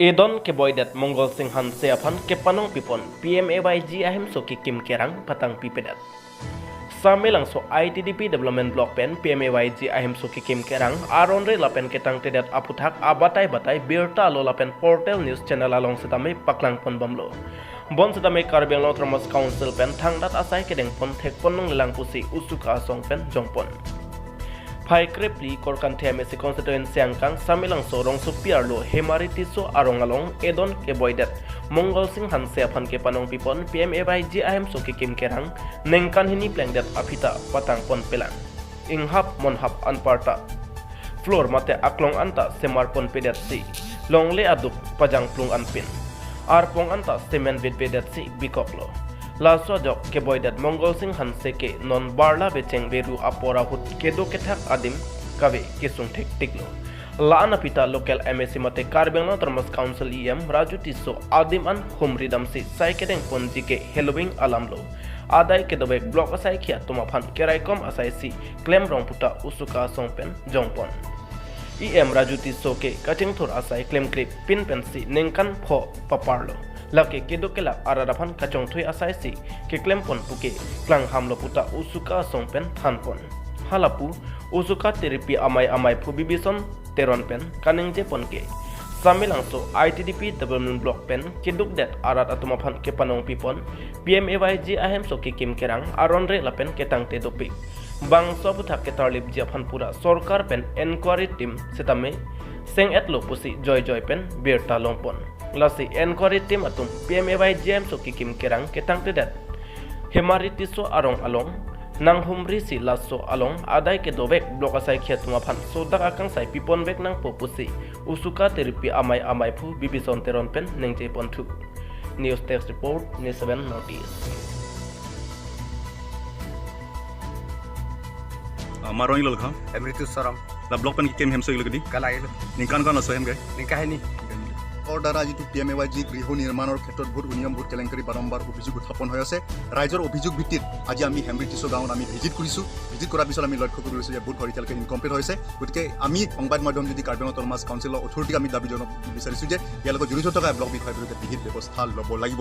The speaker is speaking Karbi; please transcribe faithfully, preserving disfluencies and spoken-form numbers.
Edon keboidet Mongol Sing Hanse aphan kepanong pipon P M A Y G ahemso kekim kerang patang pipedet. Samelangso I T D P Development Block pen P M A Y G ahemso kekim kerang aron re lapen ketangtedet aputhak abatai batai birta alo lapen portal news channel along setame paklang pon bomlo. Bon setame Karbi Anglong Autonomous Council pen thangdat asai kedeng pon thek pon nong lelang pusi usuka asong pen jongpon. Phai krepli Korkanthi M A C constituency angkang Samelangso rongsopi arlo Hemari Tisso arong along edon keboidet Mongol Sing Hanse aphan kepanong pipon P M A Y G ahemso kekim kerang ningkan hini plengdet aphi ta patang pon pelang. Inghap monhap anparta floor mate aklong anta semar pon pedetsi longle aduk pajang plung anpin arpong anta cement bitbedetsi bikoklo. Laso ajok keboidet Mongol Sing Hanse ke non barla becheng beru apor ahut kedo kethak adim kave kesung thektiklo. La-an aphi ta local M A C mate Karbi Anglong Autonomous Council E M Raju Tisso adim an humri damsi sai kedeng ponji ke heloving alamlo. Adai kedovek block asai khia atum aphan keraikom asaisi klem rong puta usuka asong pen jongpon. E M Raju Tisso ke kachingthur asai klemkre pin pensi ningkan pho paparlo. Lake kedo kelak arat aphan kachongthui asaisi keklem pon puke klanghamlo puta usuka asong pen thanpon. Halapu usuka tiripi amei amei phu Bibison Teron pen kaningje pon ke Samelangso I T D P Development Block pen kedukdet arat atum aphan kepanong pipon P M A Y G ahemso kekim kerang aron re lapen ketangte dopik. Bangso aputhak ketarlipji aphan pura sorkar pen inquiry team setame seng-etlo pusi joijoi pen birta longpon. Lasi inquiry team atum P M A Y G ahemso kekim kerang ketangtedet Hemari Tisso arong along nanghumrisi laso along adai kedovek block asai khia atum aphan sodak akangsai piponvek nangpo pusi usuka tiripi amei amei phu Bibison Teron pen ningje ponthu. News Desk Report, News seven North East. Ah, marong ilol kha? Hemari Tisso arong. La block pen kekim hemso ilol kedi? Kala ilol. Ningkan kan laso hem ke? Ningkan hini. চৰকাৰৰ দ্বাৰা যিটো P M A Y G গৃহ নিৰ্মাণৰ ক্ষেত্ৰত বহুত অনিয়ম, বহুত কেলেংকাৰী বাৰম্বাৰ অভিযোগ উত্থাপন হৈ আছে। ৰাইজৰ অভিযোগ ভিত্তিত আজি আমি হেমৰি টিছো গাঁৱত আমি ভিজিট কৰিছোঁ। ভিজিট কৰাৰ পিছত আমি লক্ষ্য কৰি লৈছোঁ যে বহুত ঘৰ এতিয়ালৈকে ইনকমপ্লিট হৈছে। গতিকে আমি সংবাদ মাধ্যম যদি কাৰ্বি আংলং অট'নমাছ কাউন্সিলৰ অথৰিটিক আমি দাবী জনাব বিচাৰিছোঁ যে ইয়াৰ লগত জড়িত থকা ব্লক বিষয়াৰ বিৰুদ্ধে বিহিত ব্যৱস্থা ল'ব লাগিব।